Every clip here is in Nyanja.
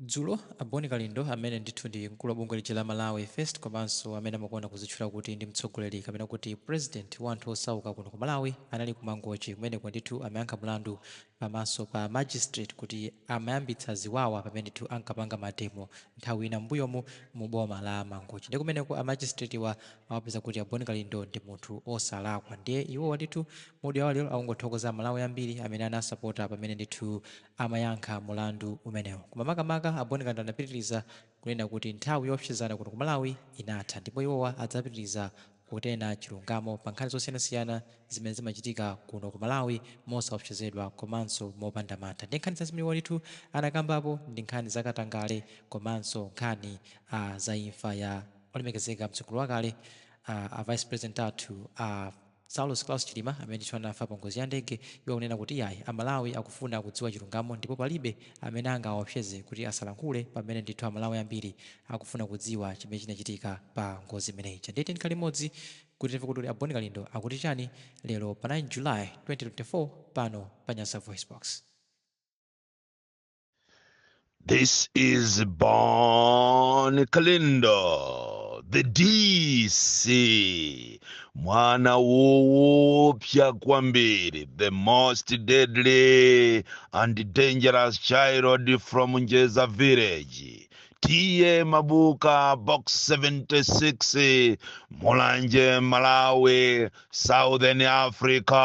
Dzulo, a Bon Kalindo amene ndithu ndi mkulu wa bungwe lija la Malawi First komanso amene amakonda kuzitchula kuti ndi mtsogoleri kapena kuti president wa anthu osauka kuno ku Malawi anali ku Mangochi. Kumeneko ndithu amayankha mlandu pamaso pa magistrate kuti amayambitsa ziwawa pamene ndithu ankapanga mademo nthawi ina m'mbuyomu mu boma la Mangochi. Ndiye kumeneko a magistrate wa awapeza kuti a Bon Kalindo ndi munthu osalakwa. Ndiye iwowa ndithu mu audio yawo lero akungothokoza Amalawi ambiri amene anasapota pamene ndithu amayankha mulandu umenewu. Koma makamaka a Bon Kalindo anapitiliza kunena kuti nthawi yoopsezana kuno ku Malawi inatha ndipo iwowa adzapitiliza kunena chilungamo pa nkhani zosiyanasiyana zimene zimachitika kuno ku Malawi mosaopsezedwa komanso mopanda mantha. Ndiye nkhani za zimene iwo ndithu anakambapo ndi nkhani za katangale komanso nkhani za imfa ya olemekezeka mtsogoleri wakale a Vice President athu a Saulos Klaus Chilima amene ndithu anafa pa ngozi ya ndege. Iwo akunena kuti iyayi, a Malawi akufuna kudziwa chilungamo ndipo palibe amene angawaopseze kuti asalankhule pamene ndithu a Malawi ambiri akufuna kudziwa chimene chinachitika pa ngozi imeneyi ija. Ndiye tiyeni tikhale limodzi kuti timve kuti a Bon Kalindo akuti chani lero pa 9 July 2024 pano pa Nyasa VoiceBox. This is Bon Kalindo, the DC, mwana woopsa kwambiri, the most deadly and dangerous child from Njeza village, T/A Mabuka, Box 76, Mulanje, Malawi, Southern Africa.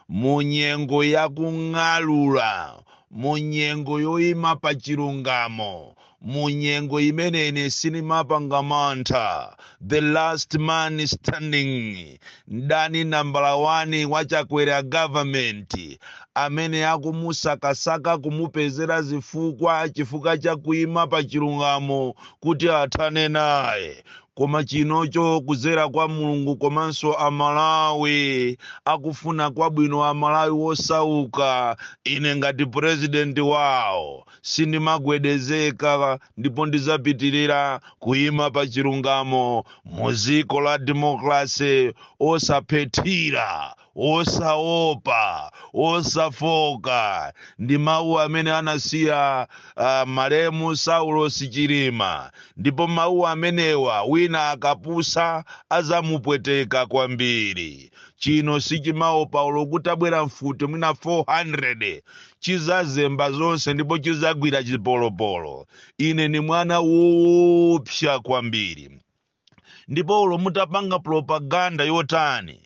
Munyengo yakung'alula, munyengo yoyima pa chilungamo, munyengo imene ine sinimapanga mantha, the last man standing, mdani nambala 1 wa Chakwera government amene akumusakasaka kumupezera zifukwa chifukwa cha kuyima pa chilungamo kuti athane naye. Koma chinocho kuzera kwa Mulungu komanso Amalawi akufuna kwabwino, Amalawi wosauka, ine ngati purezidenti wawo sindimagwedezeka ndipo ndizapitirira kuyima pa chilungamo mu dziko la demokrasi, osaphethira, osaopa, osafoka. Ndi mawu amene anasiya malemu Saulos Chilima, ndipo mawu amenewa wina akapusa azamupweteka kwambiri. Chino sichimaopa olo kutabwera mfuti mwina 400, chizazemba zonse ndipo chizagwira chipolopolo. Ine ni mwana woopsa kwambiri, ndipo ulo mutapanga propaganda yotani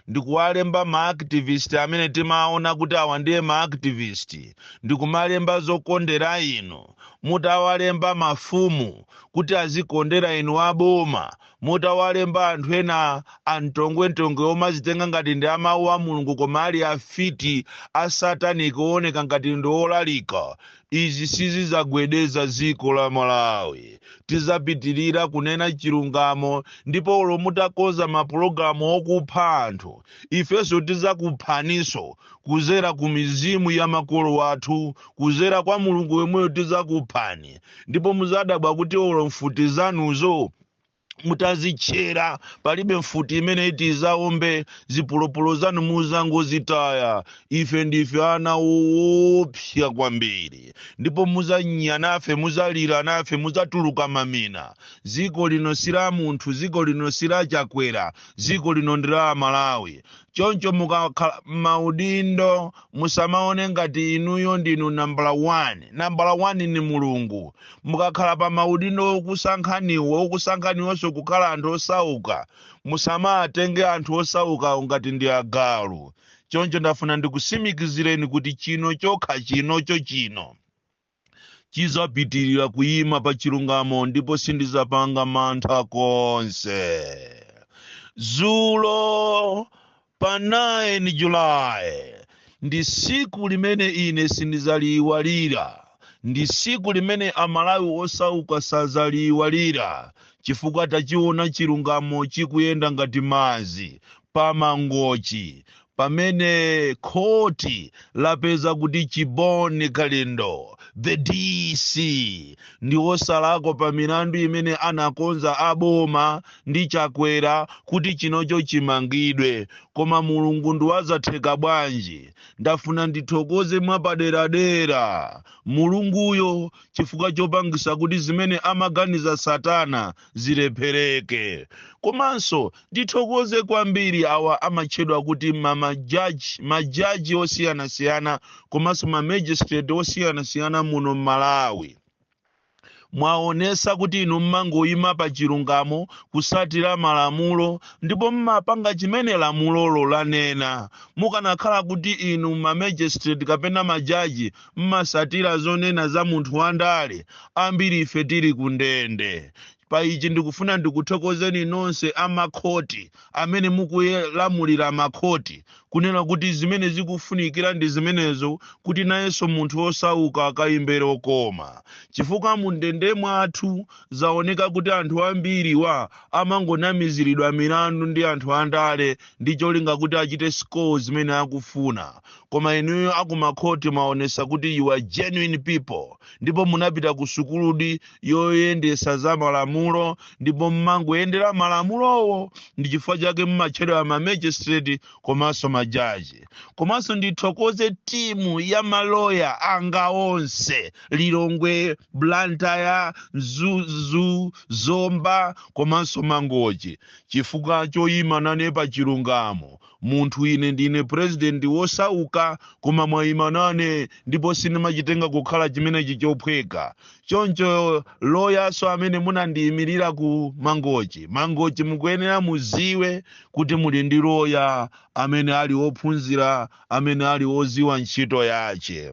ndikuwalemba maactivist amene timaona kuti awa ndiye maactivist ndikumalemba zokondera inu, mutawalemba mafumu kuti azikondera inu aboma, mutawalemba anthu ena amtongwentongwe omazitenga ngati ndi amawu a Mulungu koma ali afiti a satanic ooneka ngati ndi olalika, izi sizizagwedeza dziko la Malawi. Tizapitirira kunena chilungamo, ndipo ulo mutakonza mapulogalamu okupha anthu, ifenso tizakuphaninso kuzera ku mizimu ya makolo athu, kuzera kwa Mulungu yemweyo tizakuphani. Ndipo muzadabwa kuti olo mfuti zanuzo mutazitchera, palibe mfuti imene iti izaombe. Zipolopolo zanu muzangozitaya. Ife ndife ana woopsa kwambiri, ndipo muzanya nafe, muzalira nafe, muzatuluka mamina. Dziko lino si la munthu, dziko lino si la Chakwera, dziko lino ndi la Malawi. Choncho mukakhala maudindo musamaone ngati inuyo ndinu nambala 1. Nambala 1 ni Mulungu. Mukakhala pa maudindo okusankhaniwo, okusankhaniwonso kukhala anthu osauka, musamatenge anthu osauka ngati ndi agalu. Choncho ndafuna ndikusimikizireni kuti chino chokha chinocho chino chizapitirira kuyima pa chilungamo ndipo sindizapanga mantha konse. Zulo pa 9 July ndi siku limene ine sindizaliyiwalira, ndi siku limene Amalawi osauka sazaliyiwalira, chifukwa tachiona chilungamo chikuyenda ngati madzi pa Mangochi pamene khoti lapeza kuti Chiboni Kalindo the DC ndi wosalakwa pa milandu imene anakonza aboma ndi Chakwera kuti chinocho chimangidwe. Koma Mulungu ndiwazatheka bwanji. Ndafuna ndithokoze mwapaderadera Mulunguyo chifukwa chopangisa kuti zimene amaganiza Satana zilephereke. Komanso ndithokoze kwambiri awa amatchedwa kuti mamajaji, majaji osiyanasiyana komanso ma magistrate osiyanasiyana muno m'Malawi. Mwaonesa kuti inu mmangoyima pa chilungamo, kusatira malamulo, ndipo mmapanga chimene lamulolo lanena. Mukanakhala kuti inu ma magistrate kapena majaji mmasatira zonena za munthu wandale, ambiri ife tili ku ndende. Pa ichi ndikufuna ndikuthokozeni nonse amakhoti amene mukulamulira makhoti, kunena kuti zimene zikufunikira ndi zimenezo, kuti nayenso munthu osauka akayimbere okoma, chifukwa mundende mwathu zaoneka kuti anthu ambiri wa amangonamiziridwa milandu ndi anthu andale ndi cholinga kuti achite score zimene akufuna. Koma inuyo akumakhoti mwaonesa kuti you are genuine people, ndipo munapita ku sukuludi yoyendesa za malamulo, ndipo mmangoyendera malamulowo. Ndi chifukwa chake mmatchedwa ma magistrate komanso majaji. Komanso ndithokoze timu ya maloya anga onse, Lilongwe, Blantyre, Mzuzu, Zomba komanso Mangochi, chifukwa choyima nane pa chilungamo. Munthu ine ndine president wosauka, koma mwayima nane, ndipo sindimachitenga kukhala chimenechi chophweka. Choncho loyaso amene munandiyimirira ku Mangochi, Mangochi mukuyenera muziwe kuti muli ndi loya amene ali wophunzira, amene ali woziwa ntchito yache.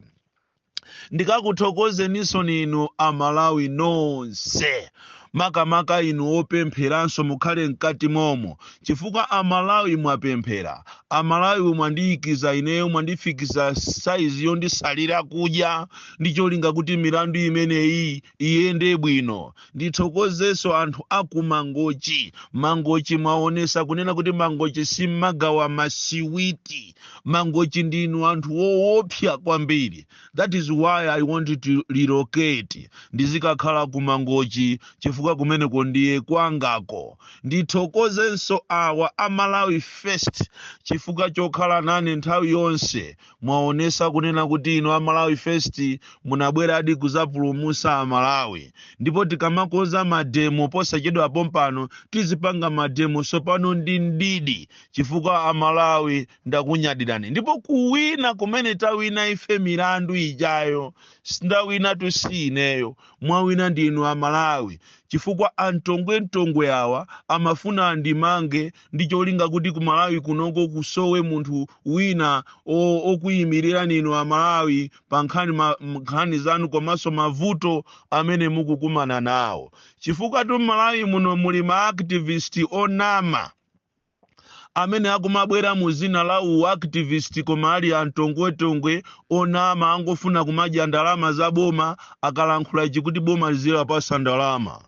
Ndikakuthokozeninso inu Amalawi nonse, makamaka inu opempheranso mukhale mkati momo, chifukwa Amalawi mwapemphera, Amalawi mwandiyikiza ineyo, mwandifikisa saizi yondisalira kudya ndi cholinga kuti milandu imeneyi iyende bwino. Ndithokozenso anthu aku Mangochi. Mangochi mwaonesa kunena kuti Mangochi simmagawa masiwiti. Mangochi ndinu anthu woopsa kwambiri. That is why I want to relocate, ndizikakhala ku Mangochi, chifukwa kumeneko ndiye kwangako. Ndithokozenso awa Amalawi First chifukwa chokhala nane nthawi yonse. Mwaonesa kunena kuti inu Amalawi First munabweradi kuzapulumusa Amalawi. Ndipo tikamakonza ma demo posachedwa pompano, tizipanga ma demo sopano ndi ndidi, chifukwa Amalawi ndakunyadirani. Ndipo kuwina kumene tawina ife milandu ijayo, sindawina tusi ineyo, mwawina ndinu Amalawi, chifukwa antongwentongwe awa amafuna andimange ndi cholinga kuti ku Malawi kunoko kusowe munthu wina okuyimirira ninu Amalawi pa nkhani nkhani zanu komanso mavuto amene mukukumana nawo, chifukwa tu Malawi muno muli ma activist onama amene akumabwera mu zina la u activist, koma ali antongwetongwe onama, angofuna kumadya ndalama za boma. Akalankhula ichi kuti boma lizilapasa ndalama,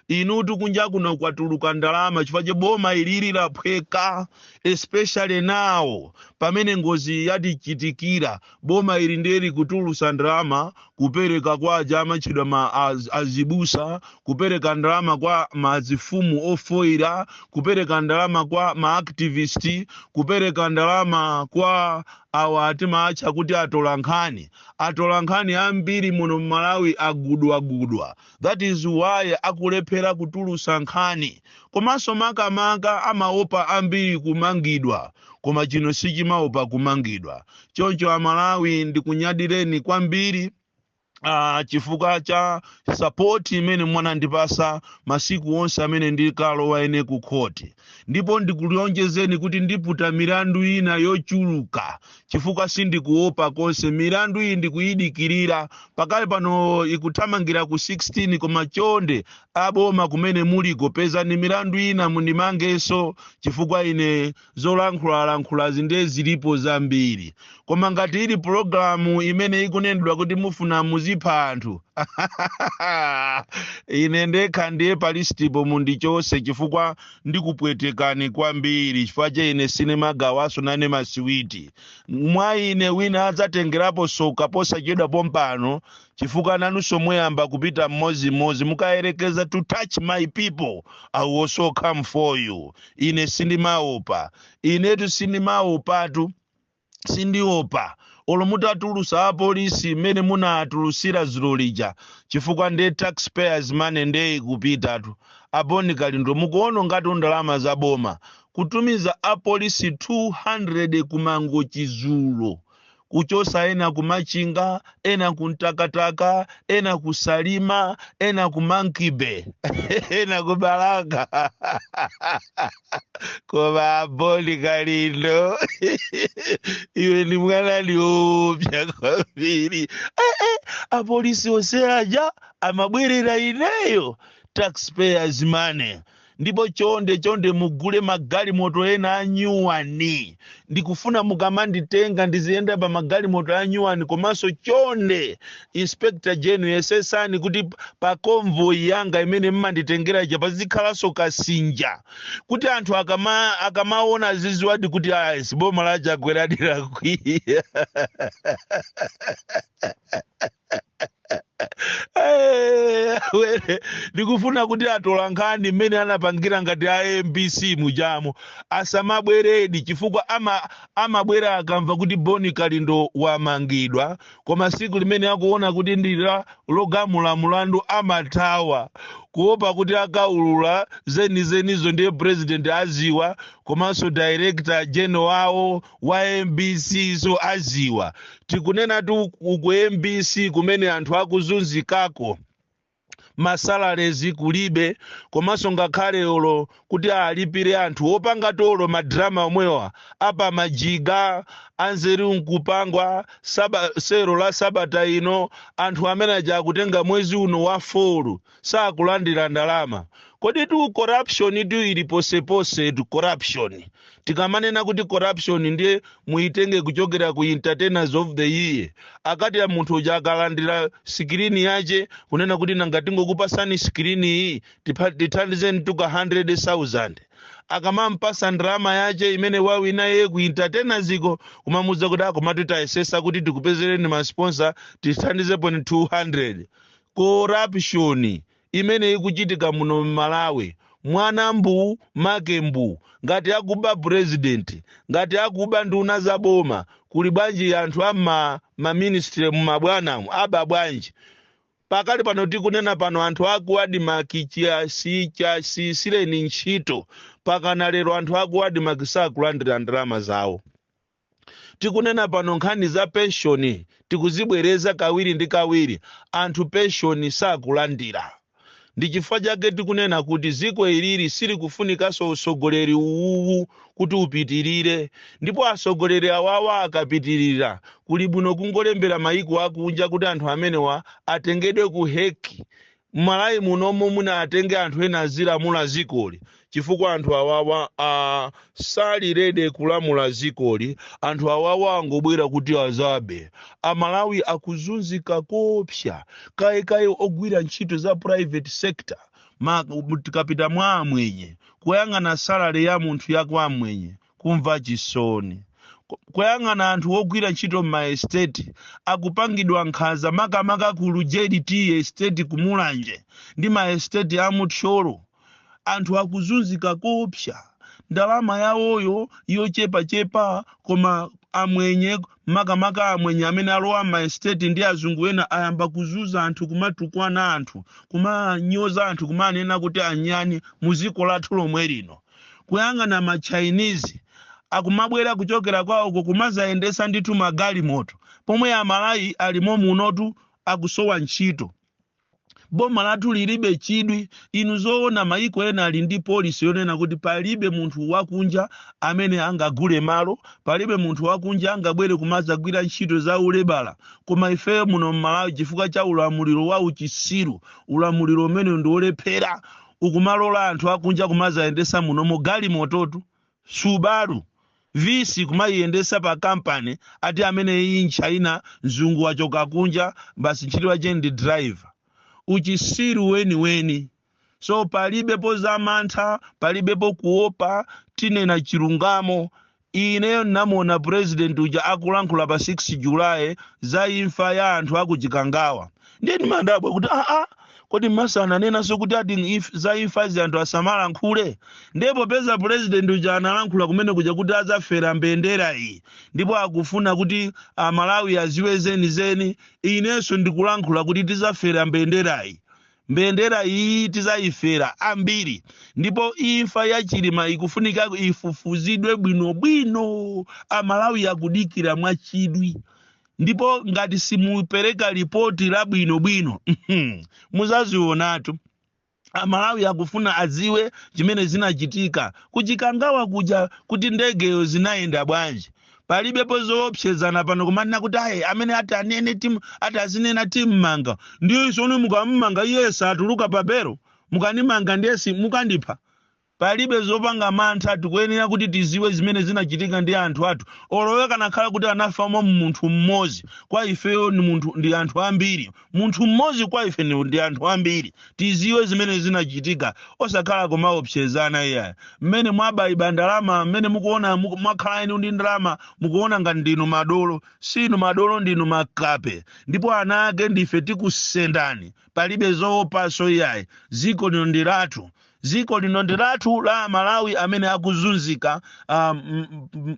inutu kunja kuno kwatuluka ndalama, chifukwa che boma ilili laphweka, especially now pamene ngozi yatichitikira. Boma ili ndiye likutulusa ndalama kupereka kwa aja amatchedwa ma azibusa, kupereka ndalama kwa mazifumu ofoira, kupereka ndalama kwa ma activist, kupereka ndalama kwa awa atimaatcha kuti atola nkhani. Atola nkhani ambiri muno mMalawi agudwagudwa. That is why akulephera kutulusa nkhani, komanso makamaka amaopa ambiri kumangidwa, koma chino sichimaopa kumangidwa. Choncho Amalawi, ndikunyadireni kwambiri chifukwa cha support imene mwanandipasa masiku onse amene ndikalowa ine ku khoti. Ndipo ndikulonjezeni kuti ndiputa milandu ina yochuluka, chifukwa sindikuopa konse. Milandu iyi ndikuyidikirira, pakali pano ikuthamangira ku 16. Koma chonde aboma kumene muliko, pezani milandu ina mundimangenso, chifukwa ine zolankhulalankhulazi ndiye zilipo zambiri. Koma ngati ili pulogalamu imene ikunenedwa kuti mufuna muzipanga Muzipha anthu. Ine ndekha ndiye pa listipo mundichose, chifukwa ndikupwetekani kwambiri, chifukwa che ine sinimagawaso nane masiwiti. Mwa ine wina adzatengerapo soka posachedwa pompano, chifukwa nanunso muyamba kupita mmodzimmodzi. Mukayerekeza to touch my people, I will also come for you. Ine sindimaopa, inetu sindimaopatu, sindiopa olo mutatulusa apolisi mmene munatulusira dzulo lija, chifukwa ndiye taxpayers money ndiye ikupitatu. A Bon Kalindo, mukuona ngati ndalama za boma kutumiza apolisi 200 kuMangochi dzulo, kuchosa ena kuMachinga, ena kuMtakataka, ena kuSalima, ena ku Monkey Bay, ena kuBalaka. Koma Bon Kalindo, iwe ni mwana liopya kwambiri. Apolisi onse aja amabwerera ineyo, taxpayers money. Ndipo chonde chonde, mugule magalimoto ena anyuwani. Ndikufuna mukamanditenga ndiziyenda pa magalimoto anyuwani. Komanso chonde, Inspector General, yesesani kuti pa convoy yanga imene mmanditengera ija pazikhalanso kasinja, kuti anthu akamaona aziziwadi kuti aya siboma la Chakwera lakwiya. Were, ndikufuna kuti atola nkhani mmene anapangira ngati a MBC mujamo asamabweredi, chifukwa amabwera akamva kuti Boni Kalindo wamangidwa, koma siku limene akuona kuti ndila logamula mulandu amathawa, kuopa kuti akaulula zenizenizo ndiye president aziwa, komanso director general wawo wa MBC so aziwa. Tikunena tu ku MBC kumene anthu akuzunzikako, ma salaries kulibe, komanso ngakhale olo kuti alipire anthu opanga tolo ma drama omwewa apa majiga anzeru nkupangwa saba, sero la sabata ino, anthu amene aja akutenga mwezi uno wa 4 sakulandira ndalama. Kodi tu corruption tu ili posepose tu. Corruption, tikamanena kuti corruption, ndiye muitenge kuchokera ku Entertainers of the Year. Akati ya munthu uja akalandira screen yache, kunena kuti nanga tingokupasani screen iyi, tithandizeni tuka 100,000, akamampasa ndalama yache imene wawina iye ku Entertainers iko, kumamuza kuti akomatu tayesesa kuti tikupezereni ma sponsor, tithandizepo ni 200. Corruption imene ikuchitika muno mMalawi, mwana mbu make mbu. Ngati akuba president, ngati akuba nduna za boma, kuli bwanji anthu ama ma ministry mumabwanamu aba bwanji? Pakali pano tikunena pano, anthu aku ADMARC chasisireni ntchito, pakana lero anthu aku ADMARC sakulandira ndalama zawo. Tikunena pano, nkhani za penshoni tikuzibwereza kawiri ndi kawiri, anthu penshoni sakulandira. Ndi chifukwa chake tikunena kuti ziko ilili silikufunikanso usogoleri uwuwu kuti upitirire. Ndipo asogoleri awawa akapitirira, kuli bwino kungolembera mayiko akunja kuti anthu amenewa atengedwe ku Hague. M'Malawi munomo muna atenge anthu ena azilamula zikoli, chifukwa anthu awawa sali ready kulamula zikoli. Anthu awawa angobwera kuti azabe. Amalawi akuzunzika kopsa, kayekaye ogwira ntchito za private sector. Tikapita mwa amwenye, kuyang'ana salary ya munthu yakwa amwenye, kumva chisoni. Kuyang'ana anthu ogwira ntchito m'ma estate akupangidwa nkhanza, makamaka ku Lujeri Tea Estate kuMulanje ndi ma estate amuthyolo, anthu akuzunzika kopsa. Ndalama yawoyo yochepachepa, koma amwenye, makamaka amwenye amene alowa ma estate ndi azungu ena, ayamba kuzuza anthu, kumatukwana anthu, kumanyoza anthu, kumanena kuti anyani mu dziko lathu lomwe lino. Kuyang'ana ma Chinese akumabwera kuchokera kwawoko kumazayendesa ndithu magalimoto, pomwe Amalawi alimo munotu akusowa ntchito. Boma lathu lilibe chidwi. Inu zoona, maiko ena ali ndi policy yonena kuti palibe munthu wakunja amene angagule malo, palibe munthu wakunja angabwere kumazagwira ntchito za ulebala. Koma ifeyo muno mMalawi, chifukwa cha ulamuliro wa uchisiru, ulamuliro umene ndi wolephera, ukumalola anthu akunja kumazayendesa munomo galimototu, Subaru. Vitz kumayiyendesa pa kampani, ati amene iyi nchina mzungu wachoka kunja, basi ntchito yache ndi driver. Uchisiru weniweni. So palibepo zamantha, palibepo kuopa, tinena chilungamo. Ineyo namuona president uja akulankhula pa 6 Julayi za imfa ya anthu akuchikangawa. Ndiye ndimandabwa kuti, aa, kodi masa ananenanso kuti ati za imfazi anthu asamalankhule? Ndipo peza president uja analankhula kumene kuja kuti adzafera mbendera iyi, ndipo akufuna kuti Amalawi aziwe zenizeni. Inenso ndikulankhula kuti tizafera mbendera iyi, mbendera iyi tizayifera ambiri. Ndipo imfa ya Chilima ikufunika ifufuzidwe bwinobwino. Amalawi akudikira mwachidwi, ndipo ngati simupereka ripoti labwinobwino, muzazionatu. Amalawi akufuna adziwe chimene zinachitika kuchikangawa kuja, kuti ndegeyo zinayenda bwanji. Palibepo zoopsezana pano kumanena kuti ayi, amene ati anene timu, ati azinena timmanga. Ndiyo isoni mukammanga, iye satuluka papero. Mukanimanga ndiyesi mukandipha. Palibe zopanga mantha. Tikuyenera kuti tiziwe zimene zinachitika ndi anthu athu. Olowe kanakhala kuti anafamo munthu mmodzi, kwa ifeyo ni munthu, ndi anthu ambiri. Munthu mmodzi kwa ife ndi anthu ambiri. Tiziwe zimene zinachitika, osakhala kumaopsezana iyayi. Mmene mwabayiba ndalama, mmene mukuona mwakhala inu ndi ndalama, mukuona ngati ndinu madolo. Sinu madolo, ndinu makape, ndipo ana ake ndife tikusendani. Palibe zoopaso iyayi. Ziko lino ndi lathu, dziko lino ndi lathu la Malawi amene akuzunzika,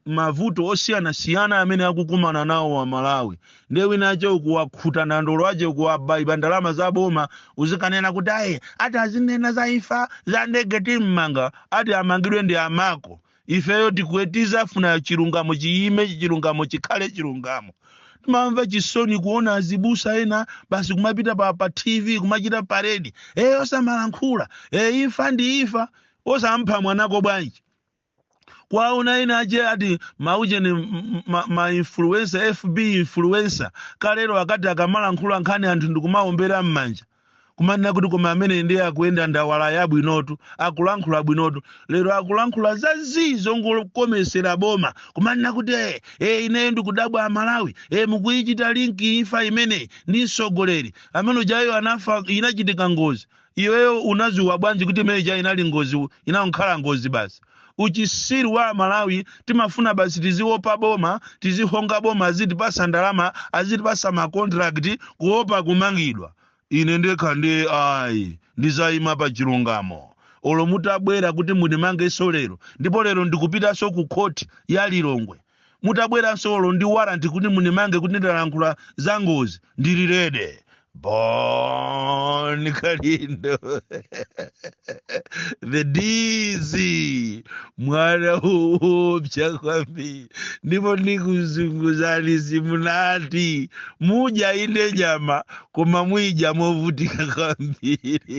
mavuto osiyanasiyana amene akukumana nawo wa Malawi. Ndiye wina ache ukuwakhuta nandolo ache, ukuwabayiba ndalama za boma, uzikanena kuti ayi, ati azinena za imfa za ndege timmanga. Ati amangidwe ndi amako. Ifeyo tizafuna chilungamo chiyime, chilungamo chikhale chilungamo. Timamva chisoni kuona azibusa ena basi kumapita pa TV kumachita parade, osamalankhula, imfa ndi imfa. Osampha mwanako bwanji? Kwaona ena ache ati maucheni ma influencer, FB influencer, kalero akati akamalankhula nkhani anthu ndikumaombera m'manja, kumanena kuti koma amene ndiye akuyenda ndawala yabwinotu, akulankhula bwinotu. Lero akulankhula zazii zongokomesera boma, kumanena kuti ineyo ndikudabwa Amalawi, mukuyichita link imfa imeneyi ndi mtsogoleri amene ujayo anafa, inachitika ngozi. Iweyo unaziwa bwanji kuti imene ija inali ngozi? Inakhala ngozi basi. Uchisiru wa Malawi. Timafuna basi tiziopa boma, tizihonga boma, azitipasa ndalama, azitipasa ma contract, kuopa kumangidwa. Ine ndekha ndi ayi, ndizayima pa chilungamo olo mutabwera kuti mundimangenso lero. Ndipo lero ndikupitanso ku khoti ya Lilongwe. Mutabweranso olo ndi warrant kuti mundimange kuti ndalankhula za ngozi, ndili ready. Bon Kalindo, the DC, mwana upya kwambiri, ndipo ndikuzunguzani. Simunati mudya ine nyama, koma mwidya movutika kwambiri.